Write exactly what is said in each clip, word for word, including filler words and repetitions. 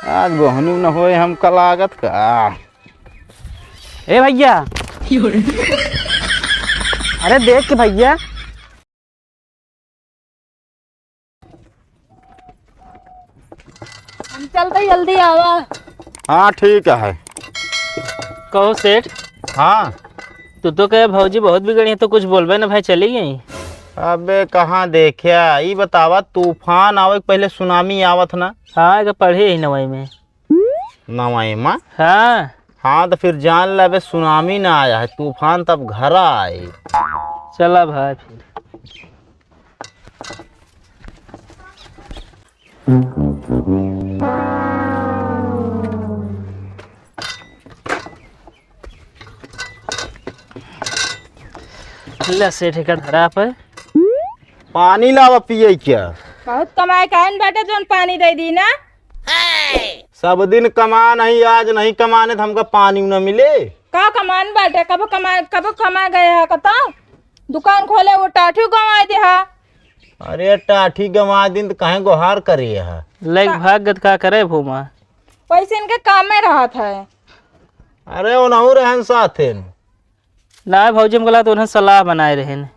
आज बोहनी न होए हमका लागत का। ए भइया। अरे देख के भइया। हम चलते, जल्दी आवा। हाँ, ठीक है। कहो सेठ। हाँ। तू तो कहे भौजी बहुत बिगड़ी है, तो कुछ बोलबे ना भाई, चली गई। अबे कहाँ देख्या, ई बतावा, तूफान आवे के पहले सुनामी आवत ना? हाँ, एक पढ़े ही नवाई में। नवाई में? हाँ। हाँ, तो फिर जान ले, अबे सुनामी ना आया है, तूफान तब घरा आए। चला भाई फिर। ले सेठ, एकर धरा पे। पानी लावा पिए क्या? बहुत कमाए काहे न बाटे जौन पानी दे दी ना। सब दिन कमा नहीं, आज नहीं कमाने तो हमका पानी न मिले। का कमान बाटे? कब कमा, कब कमा गए हा? कतो दुकान खोले वो टाठी गंवाई दे हा। अरे टाठी गंवा दिन तो कहे गोहार करे हा। लइक भाग गत का करे भूमा। पैसे इनके काम में रहत है। अरे उनहु रहन साथे न। ना भौजी, हमको लागत उन्हें सलाह बनाए रहे न।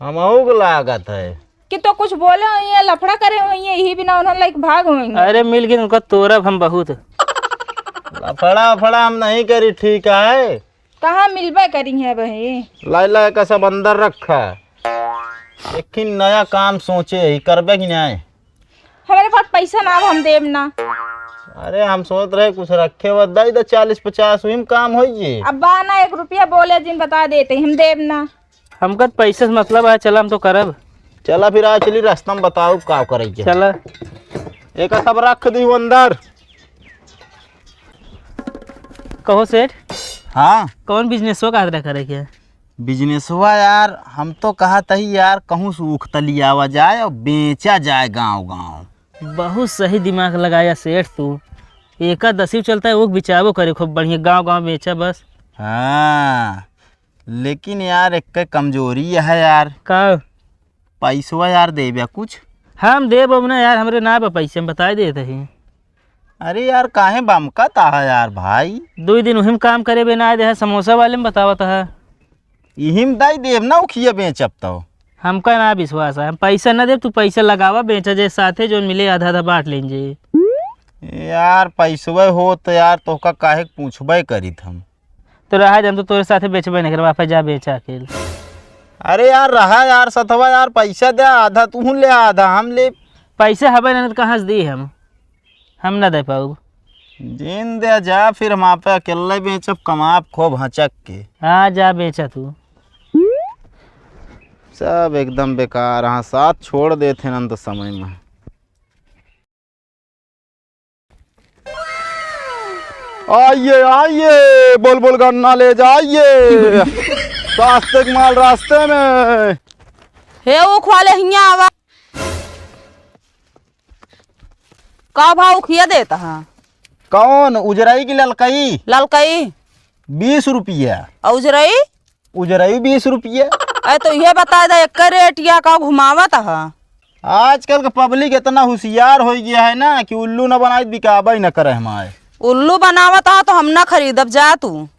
हमहू को लागत है। कि तो कुछ बोले हुई है, लफड़ा करे हुई है, यही बिना उन्हें लाइक भाग हुई है। अरे मिल गई उनका तोरब हम बहुत। लफड़ा वफड़ा हम नहीं करी, ठीक है? कहाँ मिलबे करी है भाई? लाई लाई का सब अंदर रखा। एक ही नया काम सोचे ही, करबे कि नहीं? हमारे पास पैसा ना, अब हम देब ना। अरे हम सोच रहे कुछ रखे हुआ, दे दे चालीस पचास, वही में काम हो जी। अब बा ना, एक रुपया बोले जिन बता देते, हम देब ना। हमका तो पैसे से मतलब है, चला हम तो करब। चला फिर आ चली, रास्ता में बताओ का करे के। चला। एक सब रख दी अंदर। कहो सेठ। हाँ। कौन बिजनेसवा का आग्रह करे के? बिजनेसवा यार, हम तो कहत ही यार, कहूँ से ऊख तलियावा जाए और बेचा जाए गाँव गाँव। बहुत सही दिमाग लगाया सेठ तू। एकादशी चलता है, ऊख बिचाबो करे खूब बढ़िया, गाँव गाँव बेचा बस। हाँ, लेकिन यार, एक कमजोरी है यार। का? पैसवा यार देब्या कुछ। हम देब अब ना यार, हमरे ना बा पैसे, हम बताए देत ही। अरे यार, काहे बमकत आहा यार भाई? दुई दिन उहिम काम करे बे ना दे है, समोसा वाले में बतावत है। इहिम दाई देब ना उखिया बेचब तो। हमका ना विश्वास है, हम पैसा ना देब, तू पैसा लगावा, बेचा जे साथे जोन मिले आधा आधा बांट लेंजे। यार, पैसवे हो तो यार, तोहका काहे के पूछबे करीत हम। तो रहा दे, हम तो तोरे साथे बेचबे नहीं करबा, वापस जा बेचा अकेल। अरे यार, रहा यार सथवा यार, पैसा दे, आधा तू ले, आधा हम ले। पैसा हबे नहीं तो कहाँ से दी हम? हम ना दे पाउब। जिन दे जा, फिर हम आपे अकेले बेचब, कमाब खूब हचक के। हाँ, जा बेचा तू। सब एकदम बेकार, हाँ, साथ छोड़ देते हैं अंत समय में। आइए, आइए, बुलबुल गन्ना ले जाइए। रास्ते के माल रास्ते में। हे ऊख वाले, हियाँ आवा। का भाव उखिया देत हा? कौन, उजरई की ललकई? ललकई। बीस रुपया। और उजरई? उजरई बीस रुपया। अरे तो ये बता दे, एक रेट या का घुमावत हा? आजकल का पब्लिक इतना होशियार हो गया है ना कि उल्लू न बनाए, बिकाबे न करे हमारे। उल्लू बनावत हा तो हम ना खरीदब, जा तू।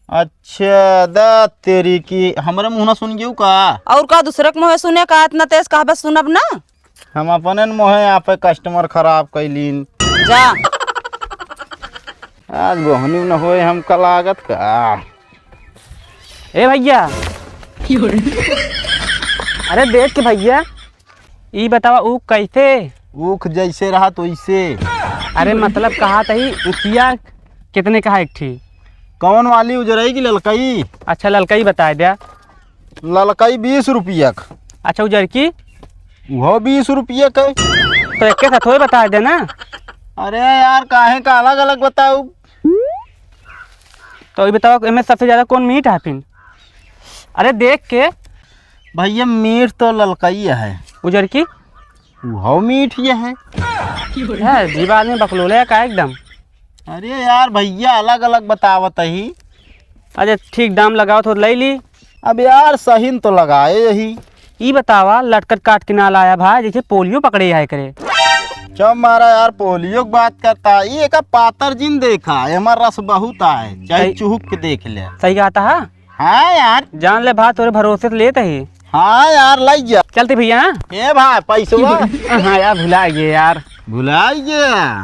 अच्छा, दा तेरी की, हमरे मुँह ना सुन गयू का? और का दूसरे के मुँहे सुने का? इतना तेज कहबे सुनब ना। हम अपने न मोहे यहाँ पे कस्टमर खराब कैलीन। जा। आज बोहनी न होए हमका लागत का। ए भैया। अरे देख के भैया, ई बतावा ऊख कैसे? ऊख जैसे रहा तो वैसे। अरे मतलब कहा तही उखिया कितने का है एक ठी? कौन वाली, उजरई की ललकई? अच्छा ललकई बताए द्या। ललकई बीस रुपया क। अच्छा, उजरकी? उहो बीस रुपया क। तो एक के साथ होए बताए दे ना। अरे यार, काहे का अलग-अलग बताऊ? तो ये बताओ, एमे सबसे ज्यादा कौन मीठ है फिन? अरे देख के। भैया, मीठ तो ललकई है। उजरकी? उहो मीठ ये है। है, जीवा आदमी बकलोले है का एकदम? अरे यार भैया, अलग-अलग बतावत ही। अरे ठीक दाम लगाओ तो ले ली। अब यार, सही न तो लगाए यही। ई बतावा, लटकट काट के ना लाया भाई, जैसे पोलियो पकड़े है करे। क्यों मारा यार, पोलियो की बात करता है? ये एका पातर जिन देखा, एमा रस बहुत आए, चाहे सही। चुहुक के देख ले। सही कहता है। हाँ यार। जान ले भाई, तोरे भरोसे से लेत ही। हाँ यार, लाई जा। चलते भैया, हाँ? ए भाई, पैसवा। हाँ यार, भुला गए यार। भुला गया।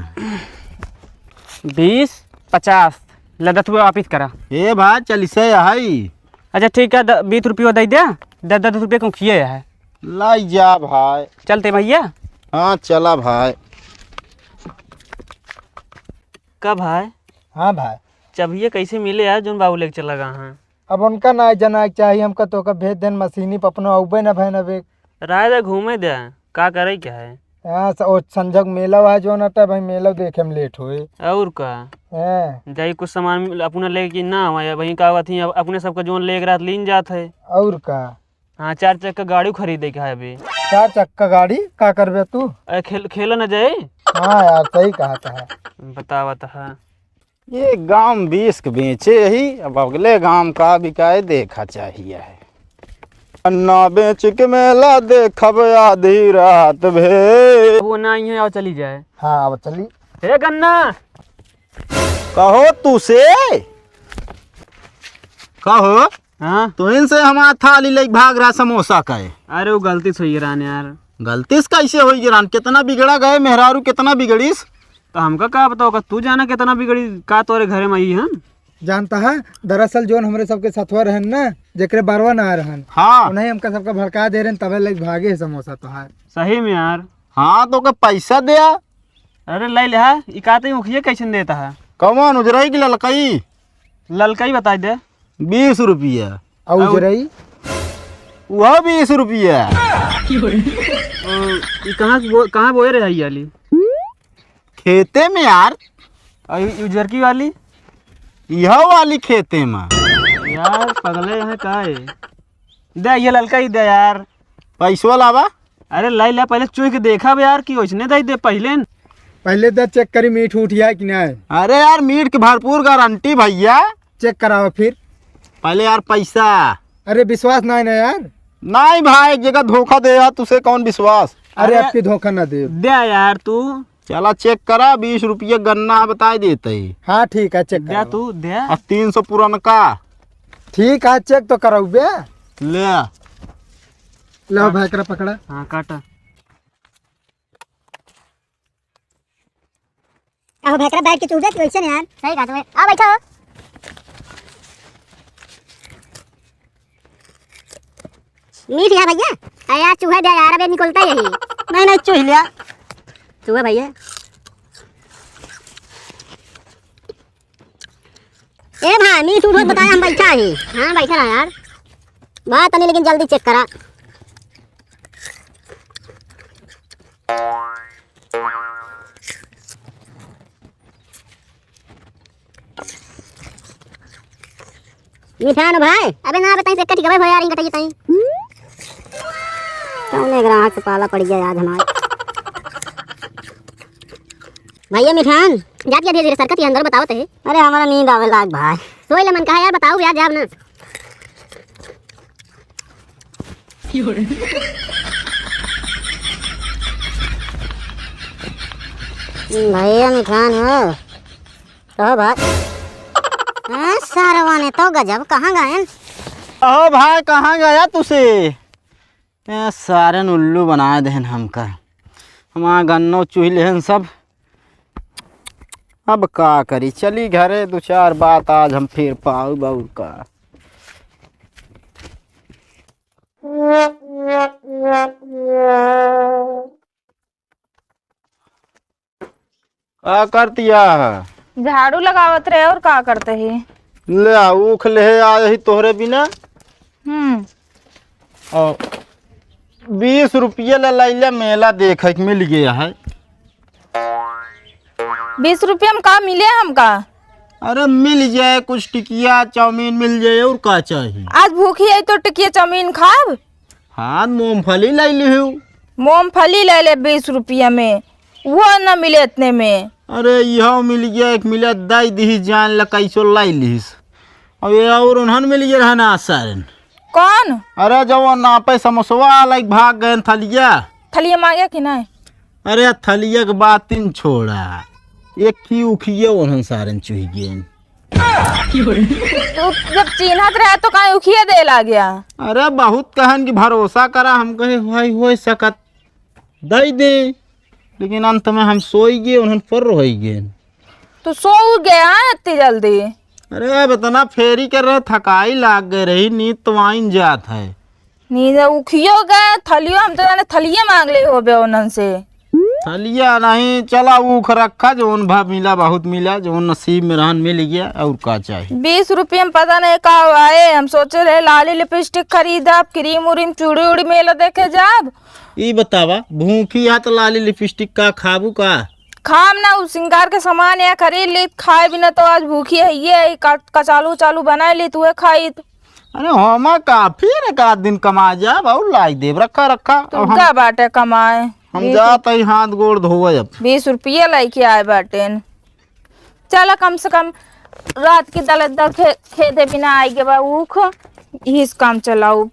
बीस, पचास, लदत हुआ वापिस करा। ए भाई, चलिसे है। अच्छा ठीक है, द-, बीस रुपया दे दे, दस दस रुपया को खिए है। लाई जा भाई। चलते भैया। हाँ, चला भाई। का भाई? हाँ भाई। चबिये कैसे मिले यार, जोन बाबू लेके चला गया है? अब उनका ना जाना के चाहिए, हमका तो ओकर भेज देन मशीनी पर, अपनो अउबे ना भैन अबे। राय दे घूमे दे, का करे के है? हाँ, स-, ओ संजोग मेला हुआ है जो ना, तब भाई मेला देखे में लेट होए। और का? हाँ। जाई कुछ सामान अपना लेके ना आवा, या वहीं का हुआ थी, अपने सबका जोन लेके रात लीन जात है। और का? हाँ, चार चक्का गाड़ी खरीदे के है अभी। चार चक्का गाड़ी का करबे तू? अरे खेल, खेल न जाए। हाँ यार, सही कहा था। बतावा तो है। ये गांव बीस के बेचे ही, अब अगले गांव का बिकाए देखा चाहिए है। गन्ना बेच के मेला देखब आधी रात भे। वो ना आई है, आओ चली जाए। हाँ, अब चली। हे गन्ना। कहो तू से। कहो। हाँ? तो इनसे हमारा थाली लेके भाग रहा समोसा का है। अरे वो गलती से हुई रहन यार। गलती से कैसे हुई रहन? कितना बिगड़ा गए मेहरारू, कितना बिगड़ीस? तो हमका का बताओ, का तू जाना कितना बिगड़ी का तोरे घरे में आई हम? जानता है, दरअसल जोन हमरे सबके सथवा रहन ना, जेकरे बरवा ना रहन, हाँ। उन्हें हमका सबका भड़का दे रहन, तबे लेके भागे है समोसा तोहार। सही में यार। हाँ, तो ओके पैसा दे आ। अरे ले ले, हाँ, ई का तई मुखिया कैसन देता है? कौन उजरई की ललकई? ललकई बताई दे। बीस रुपया। और और उजरई? वह बीस रुपया। ओ, ई कहाँ बो-, कहाँ बोए रहे ई वाली? खेते में यार। और ई उजरकी वाली? यह वाली खेते में। यार पगले हैं का है? दे ये ललका ही दे यार। पैसवा लावा। अरे लाई ला, पहले चुई के देखा बे यार कि ओइसने दे दे पहले न। पहले तो चेक करी मीठ उठ है कि नहीं। अरे यार मीठ की भरपूर गारंटी भैया। चेक करावा फिर। पहले यार पैसा। अरे विश्वास नहीं ना यार। नहीं भाई, एक जगह धोखा दे यार, तुसे कौन विश्वास? अरे अरे अब की धोखा ना दे। दे यार तू। चला चेक करा, बीस रुपया गन्ना बताई देते ही। हाँ ठीक है, चेक दे करा। तू दे। और तीन सौ पुरनका। ठीक है, चेक तो कराऊ बे। ले। लो भाई, एकरा पकड़ा। हाँ, काटा। अब भैकरा बैठ के चूबे की वैसे नहीं यार। सही कहा तुमने। आ बैठो। मीठ है भैया। अरे यार, चूहे दे यार, अबे निकलता यही। नहीं, नहीं, चूह लिया। चूहे भैया। ए भाई, मीठ उठ बताया, हम बैठा ही। हाँ, बैठा रहा यार। बात नहीं, लेकिन जल्दी चेक करा। मिठान भाई, अबे ना बताई से कटी गवे भैया, रिंग कटाई ताई। कौने ग्राहक से पाला पड़ गया आज हमारे। भैया मिठान, जात क्या धीरे धीरे सरकत ही अंदर बतावत है। अरे हमारा नींद आवे लाग भाई। सोई ले मन कहा यार, बताओ यार, जाब ना। भैया मिठान हो, कहो भाई। हाँ, सारवा ने तो गजब, कहाँ गए? कहो भाई, कहाँ गया तुसे? ए, सारे उल्लू बनाए देहन हमका। हमार गन्नो चुहि लेहन सब। अब का करी, चली घरे, दो चार बात आज हम फिर पाऊ बाऊ का। का करतिया है? झाड़ू लगावत रहे, और का करते ही? ले आ, ऊख लेहे आए ही तोहरे बिना। हम्म। और बीस रुपये ले लैले, मेला देखे के मिल गया है। बीस रुपये में का मिले हमका? अरे मिल जाए कुछ टिकिया चाउमीन मिल जाए, और का चाहिए? आज भूखी है तो टिकिया चाउमीन खाब? हाँ, मूंगफली लाई लिहू। मूंगफली ले ले बीस रुपया में, वो न मिले इतने में। अरे, इहो मिल गया, एक मिले, दाई दिही जान ल कैसो लाई लिहिस। अब ये और उन्हन मिल गए रहना सारन। कौन? अरे, जब वो नापे समोसवा लाइक भाग गए थलिया। थलिया मांगे कि नहीं? अरे, थलिया के बातिन छोड़ा, एक ही उखिया ओन्हन सारन चुहि गेन। तू जब चीन्हत रहे तो काहे उखिया दे ला गया? अरे, बहुत कहन कि भरोसा करा, हम कहे, "होई, होई सकत, दई दे।" लेकिन अंत में हम सोई गए, ओन्हन पर होई गए। तू सो गया है इतनी जल्दी? अरे, अब इतना फेरी कर रहे, थकाई लाग गए रही, नींद तो आइन जात है। नींद उखियो गए, थलियो, हम तो जाने थलिये मांग ले होबे ओन्हन से। थलिया नहीं, चला ऊख रखा, जौन भा मिला, बहुत मिला, जौन नसीब में रहन मिल गया, और का चाहिए। बीस रुपये में पता नहीं का हुआ है, हम सोचे रहे लाली लिपस्टिक खरीदब, क्रीम उरीम, चूड़ी उड़ी मेला देखे जाब। ई बतावा, भूखी है तो लाली लिपस्टिक का खाबू का? खाम ना, उ सिंगार के सामान या खरीद ली, खाए बिना तो आज भूखी है, ये है, का-, कचालू उचालू बनाए ली, तुहे खाई तो। अरे होमा का, फिर एक आध दिन कमा जाब और लाई देब, रखा, रखा। तू अब हम, का बाटे कमाए? हम बीस जात हई हाथ गोड़ धोवे अब। बीस रुपये लेके आए बाटेन। चला कम से कम रात के दल दल खे-, खेदे बिना आइ गवा ऊख, इही से काम चलाऊ।